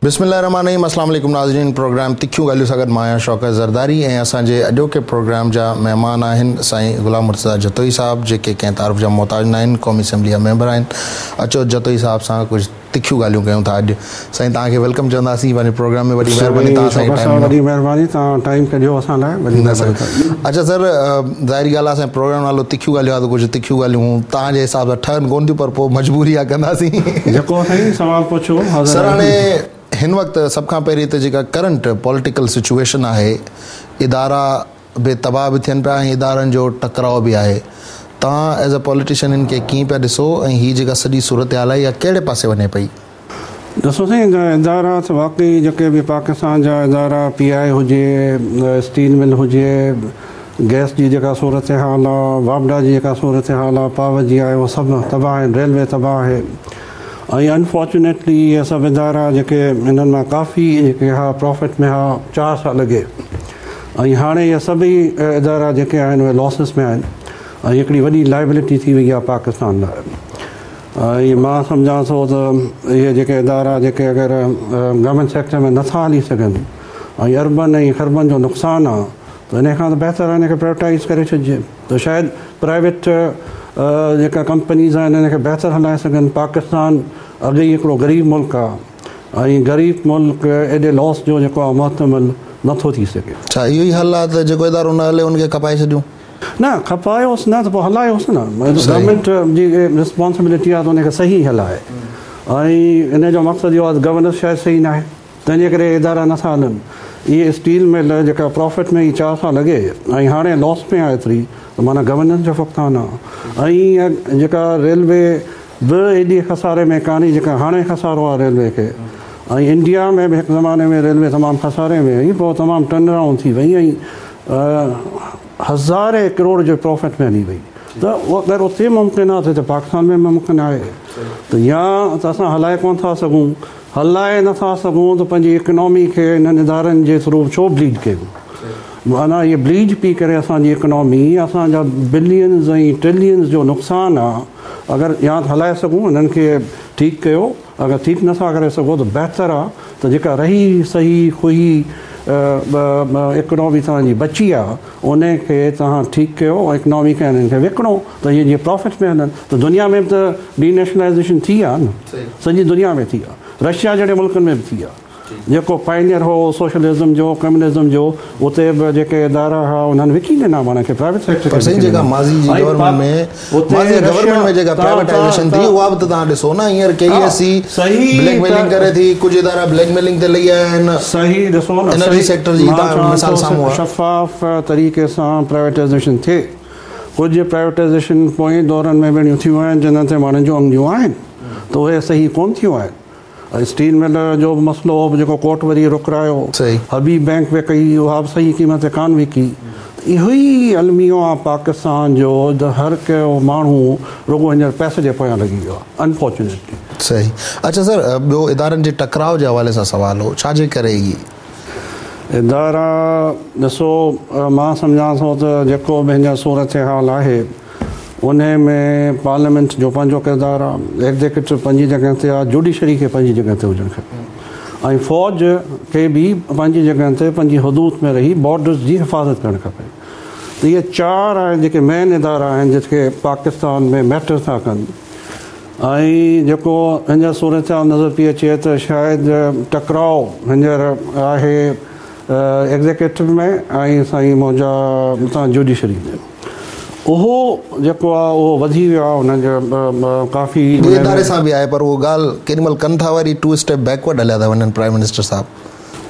بسم الله الرحمٰن الرحيم اسلام عليڪم ناظرين پروگرام تکيون ڳالهيون سان گڏ مان آهيان شوڪت زرداري ۽ اسان جي اڄوڪي پروگرام جا مهمان آهن سائين غلام مرتضيٰ جتوئي صاحب جيڪي ڪنهن تعارف جا محتاج ناهن قومي اسيمبلي جا ميمبر آهن اچو جتوئي صاحب سان ڪجهه تکيون ڳالهيون ڪيون ٿا اڄ سائين توهان کي welcome چونداسين پنهنجي پروگرام ۾ وڏي مهرباني توهان سائين ٽائيم وڏي مهرباني توهان ٽائيم ڪڍيو اسان لاء وڏي مهرباني. اڇا سر ظاهري ڳالهه آهي اسان پروگرام نالو تکيون ڳالهيون آهي ته ڪجهه تکيون ڳالهيون توهان جي حساب سان ٺهن ڪون ٿيون پر پوء مجبوري آهي ڪنداسين. جيڪو سائين سوال پڇو حاضر سر هاڻي هن وقت سڀ کان پهرين ته جيڪا ڪرنٽ پوليٽيڪل سچوئيشن آهي ادارا به تباهه به ٿين پيا ۽ ادارن جو ٽڪراء به آهي. توهان ايز اي پوليٽيشن ان کي ڪيئن پيا ڏسو ۽ هي جيڪا سڄي صورتحال آهي اها ڪهڙي پاسي وڃي پئي؟ ڏسو سائين ادارا ته واقعي جيڪي به پاڪستان جا ادارا پي آء اي هجي، اسٽيل مل هجي، گئس جي جيڪا صورتحال آ، واپڊا جي جيڪا صورتحال آ، پاور جي آهي اهي سڀ تباهه آهن، ريلوي تباهه آهي ۽ انفارچونيٽلي اهي سڀ ادارا جيڪي انهن مان ڪافي جيڪي ها پرافٽ ۾ ها چار سال اڳي ۽ هاڻي اهي سڀئي ادارا جيڪي آهن اهي لاسز ۾ آهن ۽ هڪڙي وڏي لائبلٽي ٿي وئي آهي پاڪستان لاء ۽ مان سمجهان ٿو ته اهي جيڪي ادارا جيڪي اگر گورنمينٽ سيڪٽر ۾ نٿا هلي سگهن ۽ اربن ۽ خربن جو نقصان آهي ته ان کان ته بهتر آهي ان کي پرائيوٽائيز ڪري ڇڏجي ته شايد پرائيويٽ جيڪا ڪمپنيز آهن ان کي بهتر هلائي سگهن پاڪستان اڳ ئي هڪڙو غريب ملڪ آهي ۽ غريب ملڪ ايڏي لاس جو جيڪو آهي محتمل نه ٿو ٿي سگهي. ڇا اهو ئي حل آهي ته جيڪو ادارو نه هلي ان کي کپائي ڇڏيون؟ نه کپايوس نه ته پوء هلايوس نه. گورنمينٽ جي ريسپانسبلٽي آهي ته ان کي صحيح هلائي ۽ ان جو مقصد اهو آهي ته گورننس شايد صحيح ناهي تنهن جي ڪري ادارا نه ٿا هلن. اهي اسٽيل مل جيڪا پرافٽ ۾ هئي چار سال اڳي ۽ هاڻي لاس ۾ آهي ايتري ته معنيٰ گورننس جو فقدان آهي ۽ جيڪا ريلوي به ايڏي خساري ۾ ڪانهي جيڪا هاڻي خسارو آهي ريلوي کي ۽ انڊيا ۾ به هڪ زماني ۾ ريلوي تمام خساري ۾ هئي پوء تمام ٽرن رائونڊ ٿي وئي ۽ هزارين ڪروڙ جي پرافٽ ۾ هلي وئي ته اگر اتي ممڪن آهي ته هتي پاڪستان ۾ به ممڪن آهي ته يا ته اسان هلائي ڪونه ٿا سگهون هلائي نه ٿا سگهون ته پنهنجي اڪنامي کي انهن ادارن جي ٿرو ڇو بليڊ ڪيون معنيٰ اهي بليڊ پي ڪري اسان جي اڪنامي اسان جا بلينز ۽ ٽرلينز جو نقصان آهي اگر يا ته هلائي سگهون انهن کي ٺيڪ ڪيو اگر ٺيڪ نه ٿا ڪري سگهو ته بهتر آ ته جيڪا رهي سهي خوهي اڪنامي توهان جي بچي آ ان کي توهان ٺيڪ ڪيو ۽ اڪنامي کي انهن کي وڪڻو ته اهي جيئن پرافٽ ۾ هلن ته دنيا ۾ به ته ڊي نيشنلائيزيشن ٿي آ نه سڄي دنيا ۾ ٿي آ رشيا جهڙي ملڪن ۾ به ٿي آ. جيڪو پائنيئر هو سوشلزم جو ڪميونزم جو اتي به جيڪي ادارا هئا انهن وڪي ڏنا ماڻهن کي پرائيويٽ سيڪٽر کي پر سائين جيڪا ماضي جي گورنمينٽ ۾ ماضي گورنمينٽ ۾ جيڪا پرائيويٽائيزيشن ٿي اها به ته توهان ڏسو نه هينئر ڪي اي سي بليڪ ميلنگ ڪري ٿي ڪجهه ادارا بليڪ ميلنگ تي لهي آيا آهن صحيح ڏسو نه انرجي سيڪٽر جي توهان مثال سامهون آهي شفاف طريقي سان پرائيويٽائيزيشن ٿئي ڪجهه پرائيويٽائيزيشن پوئين دورن ۾ به اهڙيون ٿيون آهن جنھن تي ماڻهن جون انگليون آهن ته اهي صحيح ڪونه ٿيون آهن اسٽيل مل جو به مسئلو هو جيڪو ڪورٽ وري رڪرايو، حبيب بئنڪ به ڪئي اها به صحيح قيمت تي ڪانه وڪي. اهو ئي الميو آ پاڪستان جو ته هر ڪو ماڻهو رڳو هينئر پئسي جي پويان لڳي ويو آ انفارچونيٽلي. صحيح اڇا سر ٻيو ادارن جي ٽڪراء جي حوالي سان سوال هو ڇا جي ڪري هي. ادارا ڏسو مان سمجهان ٿو ته جيڪو به هينئر صورتحال آهي انهي ۾ پارليامينٽ جو پنهنجو ڪردار آ، ايگزيڪيوٽو پنهنجي جڳهه تي آ، جوڊيشري کي پنهنجي جڳهه تي هجڻ کپي ۽ فوج کي به پنهنجي جڳهه تي پنهنجي حدود ۾ رهي بارڊرز جي حفاظت ڪرڻ کپي ته اهي چار آهن جيڪي مين ادارا آهن جيڪي پاڪستان ۾ ميٽر ٿا ڪن ۽ جيڪو هينئر صورتحال نظر پئي اچي ته شايد ٽڪراء هينئر آهي ايگزيڪيوٽو ۾ ۽ سائين منهنجا متان جوڊيشري ۾ اهو جيڪو آ اهو وڌي ويو آ انهن جو ڪافي ٻي اداري سان به آهي پر اهو ڳالهه ڪيڏي مهل ڪن ٿا وري ٽو اسٽيپ بيڪورڊ هليا ٿا وڃن پرائم منسٽر صاحب.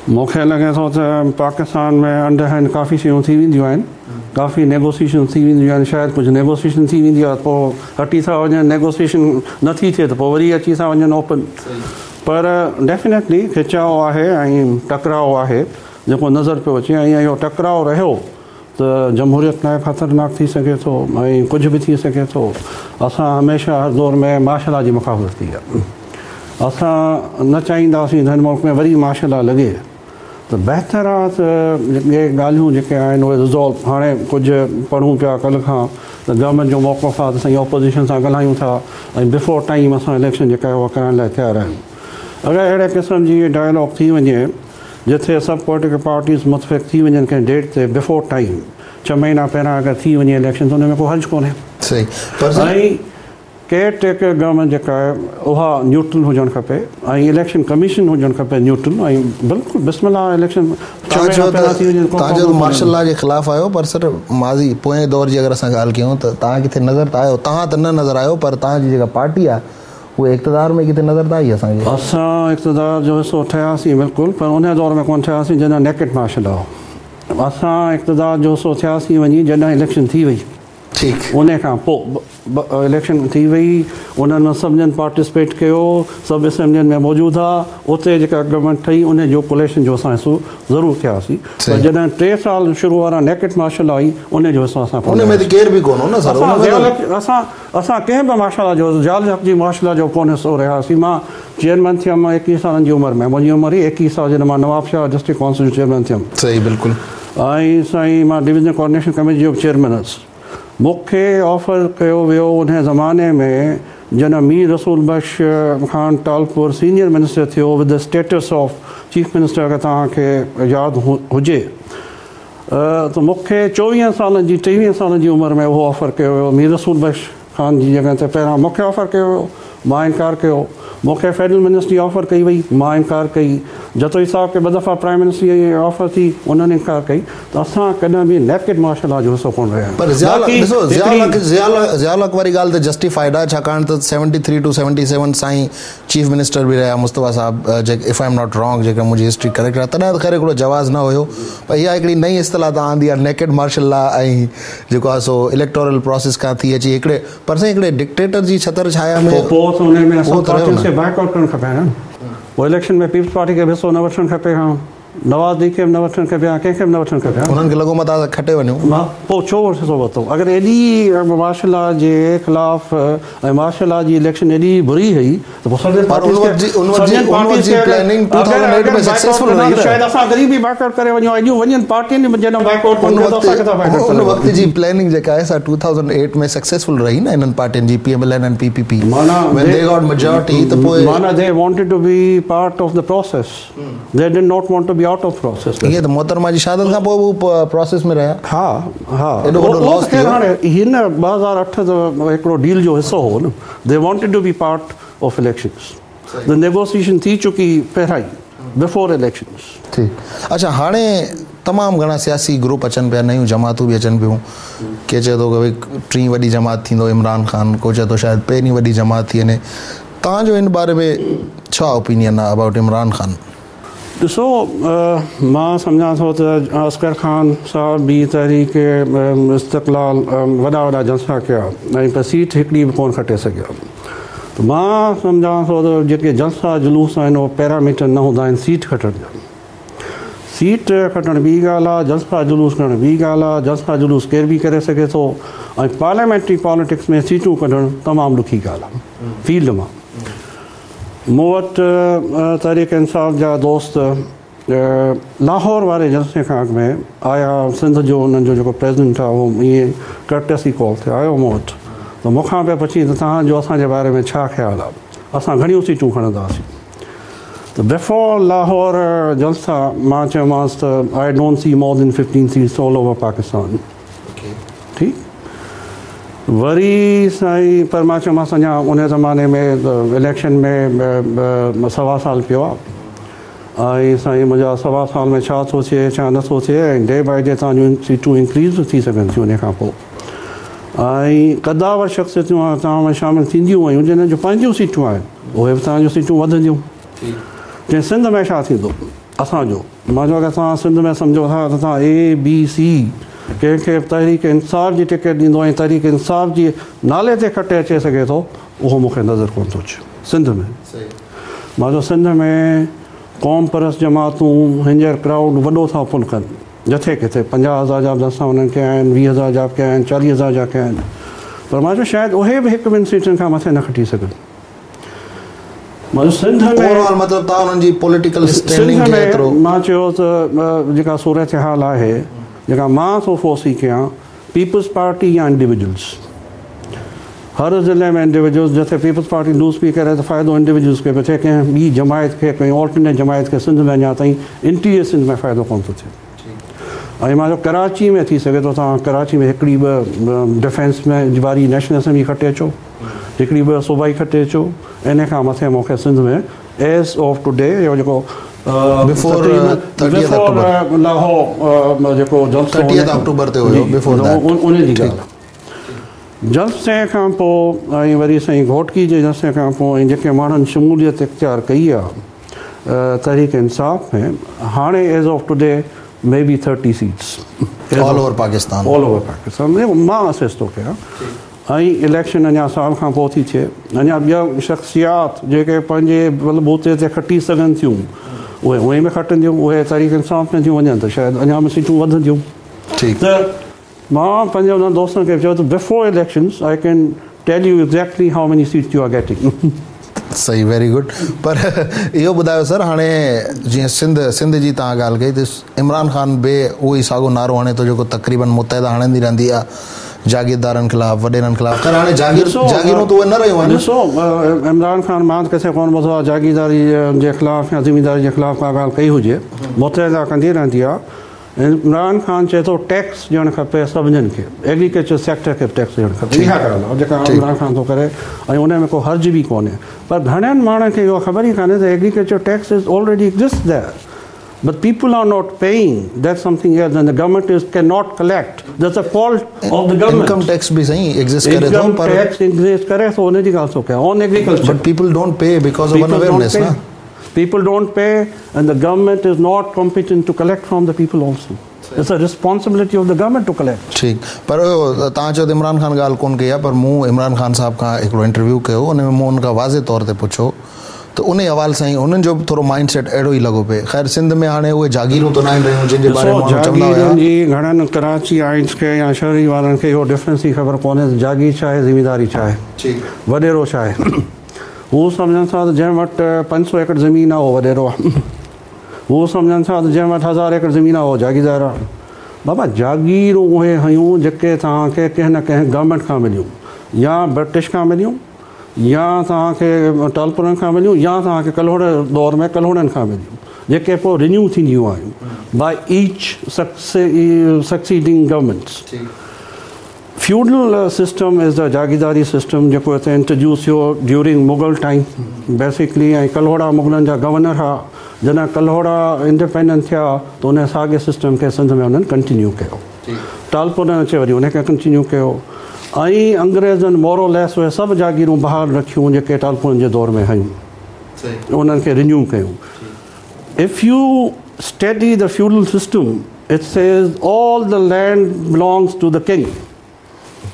مون کي لڳي ٿو ته پاڪستان ۾ انڊر هينڊ ڪافي شيون ٿي وينديون آهن ڪافي نيگوسيشن ٿي وينديون آهن شايد ڪجهه نيگوسيشن ٿي ويندي آهي پوء هٽي ٿا وڃن نيگوسيشن نه ٿي ٿئي ته پوء وري اچي ٿا وڃن اوپن پر ڊيفينيٽلي کچاء آهي ۽ ٽڪراء آهي جيڪو نظر پيو اچي ۽ اهو ٽڪراء رهيو ته جمهوريت لاء خطرناڪ ٿي سگهي ٿو ۽ ڪجهه به ٿي سگهي ٿو. اسان هميشه هر دور ۾ مارشل لا جي مخالفت ڪئي آهي. اسان نه چاهينداسين ته هن ملڪ ۾ وري مارشل لا لڳي ته بهتر آهي ته اهي ڳالهيون جيڪي آهن اهي ريزالو هاڻي ڪجهه پڙهون پيا ڪلهه کان ته گورنمينٽ جو موقف آهي ته سائين اپوزيشن سان ڳالهايون ٿا ۽ بفور ٽائيم اسان اليڪشن جيڪا آهي اها ڪرائڻ لاء تيار آهيون. اگر اهڙي قسم جي ڊائلاگ ٿي وڃي جتي سڀ پوليٽيڪل پارٽيز متفق ٿي وڃن ڪنهن ڊيٽ تي بفور ٽائيم ڇهه مهينا پهريان اگر ٿي وڃي اليڪشن ته ان ۾ ڪو حرج ڪونهي. صحيح پر سر. ۽ ڪيئر ٽيڪر گورنمينٽ جيڪا آهي اها نيوٽرل هجڻ کپي ۽ اليڪشن ڪميشن هجڻ کپي نيوٽرل ۽ بلڪل بسم الله اليڪشن ڇهه توهان مهينا چيو ته پهريان ٿي وڃي ته ڪو توهان چيو ته پرابلم ڪونهي. مارشل لا جي خلاف آهيو پر سر ماضي پوئين دور جي اگر اسان ڳالهه ڪيون ته توهان ڪٿي نظر ته آيو توهان ته نه نظر آيو پر توهان جي جيڪا پارٽي آهي اهي اقتدار ۾ ڪٿي نظر ته آئي اسان کي. اسان اقتدار جو حصو ٺهياسين بلڪل پر انهي دور ۾ ڪونه ٺهياسين جڏهن نيڪڊ مارشل لا هو. اسان اقتدار جو حصو ٿياسين وڃي جڏهن اليڪشن ٿي وئي. ٺيڪ. انهي کان پوء اليڪشن ٿي وئي انهن ۾ سڀنين پارٽيسپيٽ ڪيو سڀ اسيمبلين ۾ موجود ها اتي جيڪا گورنمينٽ ٺهي انهي جو ڪوليشن جو اسان حصو ضرور ٿياسين پر جڏهن ٽي سال شروع وارا نيڪڊ مارشل لا هئي انهي جو حصو اسان ڪونه انهي ۾ ته ڪير به ڪونه هو نه سر. اسان اسان ڪنهن به مارشل لا جو ضياء الحق جي مارشل لا جو ڪونه حصو رهياسين. مان چيئرمين ٿيم ايڪيهه سالن جي عمر ۾. منهنجي عمر هئي ايڪيهه سال جڏهن مان نوابشاهه ڊسٽرڪٽ ڪائونسل جو چيئرمين ٿيم. صحيح بلڪل. ۽ سائين مان ڊويزنل ڪوآرڊينيشن ڪميٽي جو به چيئرمين هئس. مون کي آفر ڪيو ويو انهي زماني ۾ جڏهن مير رسول بخش خان ٽالپور سينيئر منسٽر ٿيو with the status of chief minister اگر توهان کي ياد هجي. ته مون کي چوويهن سالن جي ٽيويهن سالن جي عمر ۾ اهو آفر ڪيو ويو مير رسول بخش خان جي جڳهه تي پهريان مون کي آفر ڪيو ويو مان انڪار ڪيو مون کي فيڊرل منسٽري آفر ڪئي وئي مان انڪار ڪئي جتوئي صاحب کي ٻه دفعا پرائم منسٽري آفر ٿي انهن انڪار ڪئي ته اسان ڪڏهن به نيڪڊ مارشل لا جو حصو ڪونه رهيا پر ضياء الحق ڏسو ضياء الحق ضياء الحق واري ڳالهه ته جسٽيفائيڊ آهي ڇاڪاڻ ته 73 ٽو 77 سائين چيف منسٽر به رهيا مصطفيٰ صاحب جيڪ if I am not wrong جيڪڏهن منهنجي هسٽري ڪريڪٽ آهي تڏهن ته خير هڪڙو جواز نه هيو پر اها هڪڙي نئين اصطلاح توهان آندي آهي نيڪڊ مارشل لا ۽ جيڪو آهي سو اليڪٽورل پراسيس کان ٿي اچي هڪڙي پر سائين هڪڙي ڊڪٽيٽر جي ڇتر ڇايا ۾ پوء ته انهي ۾ سڀ پارٽين کي بائيڪاٽ ڪرڻ کپي ها نه پوء اليڪشن ۾ پيپلز پارٽي کي به حصو نه وٺڻ کپي ها. نواز ليگ کي به نه وٺڻ کپي ها، ڪنهن کي به نه وٺڻ کپي ها. انهن کي لڳو متان اسان کٽي وڃون. پوء ڇو حصو ورتو؟ اگر ايڏي مارشل لا جي خلاف ۽ مارشل لا جي اليڪشن ايڏي بري هئي ته پوء سڀني پارٽيز کي سڀني پارٽيز کي اگر اگر بائيڪاٽ ڪندا ته شايد اسان غريب به بائيڪاٽ ڪري وڃون ها. ايڏيون وڏين پارٽين به جڏهن بائيڪاٽ ڪونه ڪيو ته اسان ڪٿان بائيڪاٽ ڪري ان وقت جي پلاننگ جيڪا آهي سا 2008 ۾ سڪسيسفل رهي نه انهن پارٽين جي P M L N ۽ P P P when they got majority ته پوء معنيٰ they wanted to be part of the process. They did not want to be out of process. ائين ته محترمه جي شهادت کان پوء به هو پراسيس ۾ رهيا. ها ها ايڏو وڏو لاس ٿي ويو. هاڻي هن 2008 ته هڪڙو ڊيل جو حصو هو نه. They wanted to be part of elections. The negotiation ٿي چڪي پهريان ئي before elections. ٺيڪ اڇا هاڻي تمام گهڻا سياسي گروپ اچن پيا نيون جماعتون به اچن پيون ڪي چئي ٿو ڪه ڀئي ٽين وڏي جماعت ٿيندو عمران خان ڪو چئي ٿو شايد پهرين وڏي جماعت ٿي وڃي توهان جو ان باري ۾ ڇا اوپينين آهي ابائوٽ عمران خان؟ ڏسو مان سمجهان ٿو ته اصغر خان صاحب به تحريڪ استقلال وڏا وڏا جلسا ڪيا ۽ پر سيٽ هڪڙي به ڪونه کٽي سگهيا ته مان سمجهان ٿو ته جيڪي جلسا جلوس آهن اهي پيراميٽر نه هوندا آهن سيٽ کٽڻ جا. سيٽ کٽڻ ٻي ڳالهه آ، جلسا جلوس ڪرڻ ٻي ڳالهه آ، جلسا جلوس ڪير به ڪري سگهي ٿو ۽ پارليامينٽري پاليٽڪس ۾ سيٽون ڪڍڻ تمام ڏکي ڳالهه آ فيلڊ مان. مون وٽ تحريڪ انصاف جا دوست لاهور واري جلسي کان اڳ ۾ آيا، سنڌ جو انهن جو جيڪو پريزيڊنٽ آ اهو ائين ڪرٽسي ڪال تي آيو مون وٽ ته مون کان پيا پڇين ته توهان جو اسان جي باري ۾ ڇا خيال آ، اسان گهڻيون سيٽون کڻنداسين. ته بفور لاهور جلسا مان چيومانس ته I don't see more than 15 seats all over Pakistan ٺيڪ وري سائين پر مان چيومانس اڃا ان زماني ۾ اليڪشن ۾ سوا سال پيو آ ۽ سائين منهنجا سوا سال ۾ ڇا ٿو ٿئي ڇا نٿو ٿئي ۽ ڊي بائي ڊي توهان جون سيٽون انڪريز به ٿي سگهن ٿيون ان کان پوء ۽ قداور شخصيتون توهان ۾ شامل ٿينديون ويون جنهن جون پنهنجون سيٽون آهن اهي به توهان جون سيٽون وڌنديون. چيائين سنڌ ۾ ڇا ٿيندو اسان جو؟ مان چيو اگر توهان سنڌ ۾ سمجهو ٿا ته توهان اي بي سي ڪنهن کي به تحريڪ انصاف جي ٽڪيٽ ڏيندو ۽ تحريڪ انصاف جي نالي تي کٽي اچي سگهي ٿو اهو مون کي نظر ڪونه ٿو اچي سنڌ ۾. مان چيو سنڌ ۾ قوم پرست جماعتون هينئر ڪرائوڊ وڏو ٿا پل ڪن. جٿي ڪٿي 50 هزار جا به جلسا انهن ڪيا آهن، 20 هزار جا به ڪيا آهن، 40 هزار جا ڪيا آهن پر مان چيو شايد اهي به هڪ ٻن سيٽن کان مٿي نه کٽي سگهن. مان چيو سنڌ ۾ اوور آل مطلب توهان انهن جي پوليٽيڪل اسٽينڊنگ کي ايترو. مان چيو ته جيڪا صورتحال آهي جيڪا مان ٿو فورسي ڪيان پيپلز پارٽي يا انڊيويجولز هر ضلعي ۾ انڊيويجوئلز جتي پيپلز پارٽي لوز پئي ڪري ته فائدو انڊيويجوئلز کي پيو ٿئي ڪنهن ٻي جماعت کي ڪنهن آلٽرنيٽ جماعت کي سنڌ ۾ اڃا تائين انٽيريئر سنڌ ۾ فائدو ڪونه ٿو ٿئي ۽ مان چيو ڪراچي ۾ ٿي سگهي ٿو توهان ڪراچي ۾ هڪڙي ٻه ڊفينس ۾ واري نيشنل اسيمبلي کٽي اچو هڪڙي ٻه صوبائي کٽي اچو ان کان مٿي مون کي سنڌ ۾ ايز آف ٽوڊي اهو جيڪو بفور بفور لاهور جيڪو جلسو 30 آڪٽوبر تي هيو بفور that ان جي ڳالهه جلسي کان پوء ۽ وري سائين گهوٽڪي جي جلسي کان پوء ۽ جيڪي ماڻهن شموليت اختيار ڪئي آ تحريڪ انصاف ۾ هاڻي as of today may be thirty seats all over Pakistan all over Pakistan مان اسيس ٿو ڪيان ۽ اليڪشن اڃا سال کان پوء ٿي ٿئي اڃا ٻيا شخصيات جيڪي پنهنجي بل بوتي تي کٽي سگهن ٿيون اهي اونئي به کٽنديون اهي تحريڪ انصاف ۾ ٿيون وڃن ته شايد اڃا به سيٽون وڌنديون ٺيڪ ته مان پنهنجي انهن دوستن کي به چيو ته before elections I can tell you exactly how many seats you are getting. صحيح ويري گڊ پر اهو ٻڌايو سر هاڻي جيئن سنڌ سنڌ جي توهان ڳالهه ڪئي ته عمران خان به اهو ئي ساڳو نعرو هڻي ٿو جيڪو تقريبن متحده هڻندي رهندي آهي جاگيردارن خلاف وڏيرن خلاف خير هاڻي جاگير جاگيرون ته اهي نه رهيون آهن. ڏسو عمران خان مان ته ڪٿي ڪونه ٻڌو آهي جاگيرداري جي خلاف يا زمينداري جي خلاف ڪا ڳالهه ڪئي هجي متحده ڪندي رهندي آهي عمران خان چئي ٿو ٽيڪس ڏيڻ کپي سڀنين کي ايگريڪلچر سيڪٽر کي به ٽيڪس ڏيڻ کپي اها ڳالهه آهي جيڪا عمران خان ٿو ڪري ۽ ان ۾ ڪو حرج به ڪونهي پر گهڻن ماڻهن کي اها خبر ئي ڪانهي ته agriculture tax is already exist there but people are not paying that's something else and the government is can not collect that's a fault of the government income tax به سائين ايگزسٽ ڪري ٿو پر انڪم ٽيڪس ايگزسٽ ڪري ٿو ان جي ڳالهه ٿو ڪيان on agriculture but people don't pay because of unawareness نه People don't pay and the government is not competent to collect from the people also. It's a responsibility of the government to collect. ٺيڪ پر اهو توهان چيو ته عمران خان ڳالهه ڪونه ڪئي آهي پر مون عمران خان صاحب کان هڪڙو انٽرويو ڪيو ان ۾ مون ان کان واضح طور تي پڇيو ته انهي حوالي سان ئي انهن جو به ٿورو مائنڊ سيٽ اهڙو ئي لڳو پئي خير سنڌ ۾ هاڻي اهي جاگيرون ته ناهن رهيون جن جي باري ۾ ماڻهو چوندا هيا. جاگيرن جي گهڻن ڪراچي آئينس کي يا شهري وارن کي اهو ڊفرنس ئي خبر ڪونهي ته جاگير ڇا آهي زمينداري ڇا آهي وڏيرو ڇا آهي. هو سمجهن ٿا ته جنهن وٽ 500 ايڪڙ زمين آهي اهو وڏيرو آهي. هو سمجهن ٿا ته جنهن وٽ هزار ايڪڙ زمين آهي اهو جاگيردار آهي. بابا جاگيرون اهي هيون جيڪي توهان کي ڪنهن نه ڪنهن گورنمينٽ کان مليون يا برٽش کان مليون يا توهان کي ٽالپرن کان مليون يا توهان کي ڪلهوڙي دور ۾ ڪلهوڙن کان مليون جيڪي پوء رينيو ٿينديون آيون by each succeeding governments. Feudal system is the جاگيرداري سسٽم جيڪو هتي انٽروڊيوس ٿيو during Mughal time basically ۽ Kalhora مغلن جا گورنر ها جڏهن ڪلهوڙا انڊيپينڊنٽ ٿيا ته ان ساڳي سسٽم کي سنڌ ۾ انهن ڪنٽينيو ڪيو ٽالپرن اچي وري ان کي ڪنٽينيو ڪيو ۽ انگريزن مور اور ليس اهي سڀ جاگيرون بحال رکيون جيڪي ٽالپرن جي دور ۾ هيون انهن کي رينيو ڪيون If you study the feudal system It says all the land belongs to the king.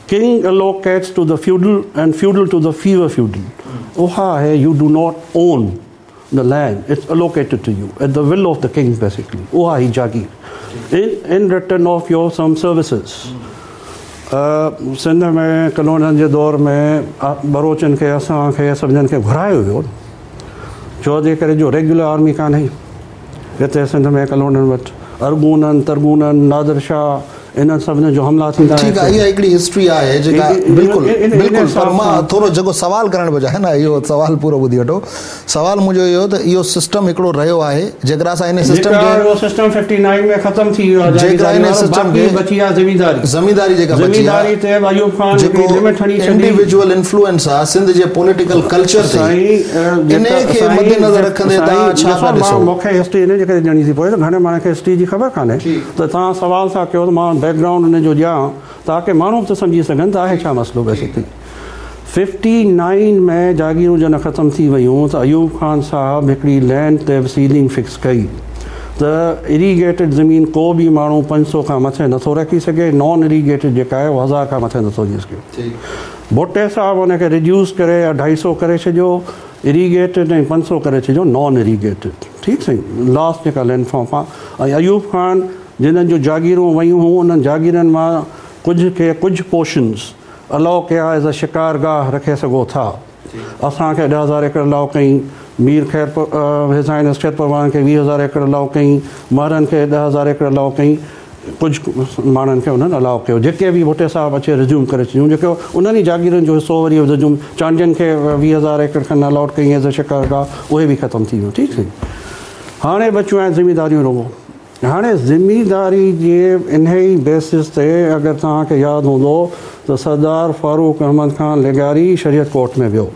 King allocates to the feudal and feudal to the fewer feudal. اها آهي you do not own the land, it's allocated to you at the will of the king basically. اها هي جاگير. In return of your some services. Sindh ۾ ڪلهوڙن جي دور ۾ ٻروچن کي اسان کي سڀني کي گهرايو ويو ڇو جي ڪري جو ريگيولر آرمي ڪانهي. هتي سنڌ ۾ ڪلهوڙن وٽ ارغونن، ترغونن، نادر شاهه انهن سڀني جو حملا ٿيندا ٺيڪ آهي اها هڪڙي هسٽري آهي جيڪا بلڪل بلڪل پر مان ٿورو جيڪو سوال ڪرڻ پيو چاهيان نه اهو سوال پورو ٻڌي وٺو سوال منهنجو اهو ته اهو سسٽم هڪڙو رهيو آهي جيڪر اسان ان سسٽم کي اهو سسٽم 59 ۾ ختم ٿي ويو آهي جيڪر ان سسٽم کي بچي آهي زمينداري زمينداري جيڪا بچي آهي زمينداري تي ايوب خان جيڪو لمٽ هڻي ڇڏي انڊيويجوئل انفلوئنس آهي سنڌ جي پوليٽيڪل ڪلچر تي انهيء کي مدنظر رکندي توهان ڇا پيا ڏسو؟ مون کي هسٽري انهيء جي ڪري ڏيڻي ٿي پوي ته گهڻي ماڻهن کي هسٽري جي خبر ڪانهي ته توهان سوال ٿا ڪيو ته مان بيڪ گرائونڊ ان جو ڏيان تاڪه ماڻهو به ته سمجهي سگهن ته آهي ڇا مسئلو بيسڪلي ففٽي نائين ۾ جاگيرون جڏهن ختم ٿي ويون ته ايوب خان صاحب هڪڙي لينڊ تي به سيلنگ فڪس ڪئي ته اريگيٽيڊ زمين ڪو به ماڻهو 500 کان مٿي نٿو رکي سگهي نان اريگيٽيڊ جيڪا آهي اها هزار کان مٿي نٿو ڏئي سگهي. ڀٽي صاحب ان کي ريڊيوس ڪري اڍائي سئو ڪري ڇڏيو اريگيٽيڊ ۽ 500 ڪري ڇڏيو نان اريگيٽيڊ ٺيڪ سائين لاسٽ جيڪا لينڊ فارم آ ۽ ايوب خان جنھن جون جاگيرون ويون هيون انهن جاگيرن مان ڪجهه کي ڪجهه پورشنز الاء ڪيا ايز ا شڪارگاهه رکي سگهو ٿا اسان کي 10,000 ايڪڙ الاء ڪئين Mir Khairpur his Highness Khairpur وارن کي 20,000 ايڪڙ الاء ڪئين مهرن کي 10,000 ايڪڙ الاء ڪئين ڪجهه ماڻهن کي انهن الاء ڪيو جيڪي به ڀٽي صاحب اچي رزيوم ڪري ڇڏيون جيڪي انهن ئي جاگيرن جو حصو وري رزيوم چانڊين کي 20 هزار ايڪڙ کن الاٽ ڪئي ايز اي شڪارگاهه اهي به ختم ٿي ويون ٺيڪ سائين هاڻي بچيون آهن زمينداريون رڳو هاڻي زمينداري جي انهي بيسس تي اگر توهان کي ياد هوندو ته سردار فاروق احمد خان لغاري شريعت ڪورٽ ۾ ويو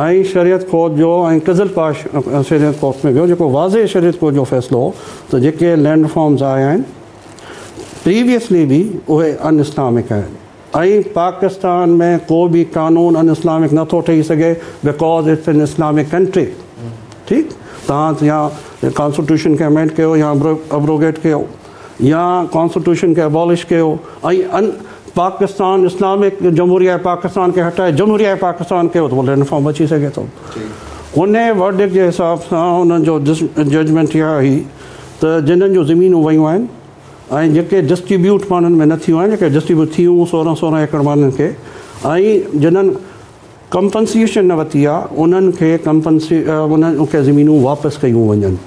۽ شريعت ڪورٽ جو ۽ قزل پاش شريعت ڪورٽ ۾ ويو جيڪو واضح شريعت ڪورٽ جو فيصلو هو ته جيڪي لينڊ رفارمز آيا آهن پريويسلي به اهي ان اسلامڪ آهن ۽ پاڪستان ۾ ڪو به قانون ان اسلامڪ نه ٿو ٺهي سگهي because it's an Islamic country ٺيڪ توهان يا ڪانسٽيٽيوشن کي امينڊ ڪيو يا ابروگيٽ ڪيو يا ڪانسٽيٽيوشن کي ابالش ڪيو ۽ ان پاڪستان اسلامڪ جمهوريه پاڪستان کي هٽائي جمهوريه پاڪستان ڪيو ته پوء لينڊ رفارم اچي سگهي ٿو ان ورڊڪٽ جي حساب سان انهن جو ججمينٽ اها هئي ته جنهن جون زمينون ويون آهن ۽ جيڪي ڊسٽريبيوٽ ماڻهن ۾ نه ٿيون آهن جيڪي ڊسٽريبيوٽ ٿيون 16 16 ايڪڙ ماڻهن کي ۽ جنهن ڪمپنسيشن نه ورتي آهي انهن کي ڪمپنسي انهن کي زمينون واپس ڪيون وڃن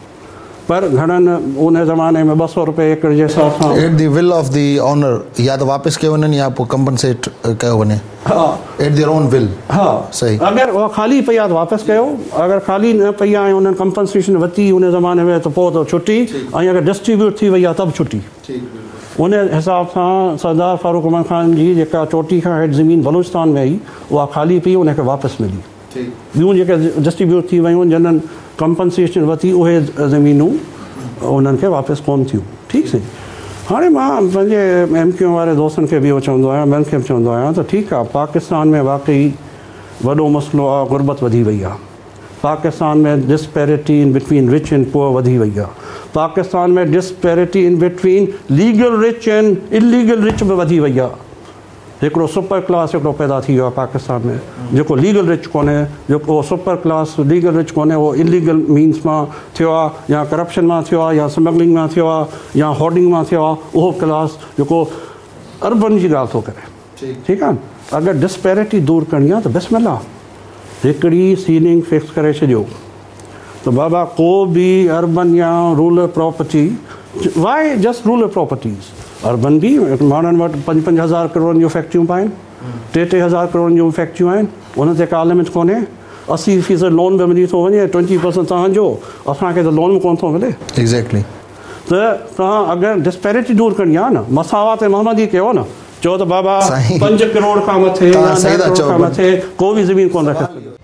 پر گهڻن ان زماني ۾ 200 روپيه ايڪڙ جي حساب سان at the will of the owner يا ته واپس ڪيو وڃن يا پوء ڪمپنسيٽ ڪيو وڃي. ها. ايٽ their own ول. ها. صحيح. اگر اها خالي پئي آ ته واپس ڪيو، اگر خالي نه پئي آ ۽ انهن ڪمپنسيشن ورتي ان زماني ۾ ته پوء ته ڇٽي ۽ اگر ڊسٽريبيوٽ ٿي وئي آ ته به ڇٽي. ان حساب سان سردار فاروق احمد خان جي جيڪا چوٽي کان هيٺ زمين بلوچستان ۾ هئي اها خالي پئي ان کي واپس ملي. ٻيون جيڪي ڊسٽريبيوٽ ٿي ويون جنھن ڪمپنسيشن ورتي اهي زمينون انهن کي واپس ڪونه ٿيون. ٺيڪ سائين هاڻي مان پنهنجي ايم ڪيو ايم واري دوستن کي به اهو چوندو آهيان ٻين کي به چوندو آهيان ته ٺيڪ آهي پاڪستان ۾ واقعي وڏو مسئلو آهي غربت وڌي وئي آهي Pakistan ۾ disparity in between rich and poor وڌي وئي آهي Pakistan ۾ disparity in between legal rich and illegal rich به وڌي وئي آهي. هڪڙو سپر ڪلاس هڪڙو پيدا ٿي ويو آهي پاڪستان ۾ جيڪو ليگل رچ ڪونهي جيڪو سپر ڪلاس ليگل رچ ڪونهي اهو اليگل مينس مان ٿيو آهي يا ڪرپشن مان ٿيو آهي يا سمگلنگ مان ٿيو آهي يا هارڊنگ مان ٿيو آهي اهو ڪلاس جيڪو اربن جي ڳالهه ٿو ڪري ٺيڪ آهي اگر ڊسپيرٽي دور ڪرڻي آهي ته بسم الله هڪڙي سيلنگ فڪس ڪري ڇڏيو ته بابا ڪو به اربن يا rural property why just rural properties urban به ماڻهن وٽ 5 5 هزار ڪروڙن جون فيڪٽريون به آهن 3 3 هزار ڪروڙن جون فيڪٽريون آهن انهن تي ڪا لمٽ ڪونهي 80% لون به ملي ٿو وڃي 20% توهان جو اسان کي ته لون به ڪونه ٿو ملي. ايگزيڪٽلي. ته توهان اگر ڊسپيرٽي دور ڪرڻي آهي نه مساوات محمدي ڪيو نه چئو ته بابا سائين 5 ڪروڙ کان مٿي توهان يا صحيح 10 ٿا ڪروڙ چئو کان بٽ مٿي ڪو به زمين ڪونه رکي سگهندو.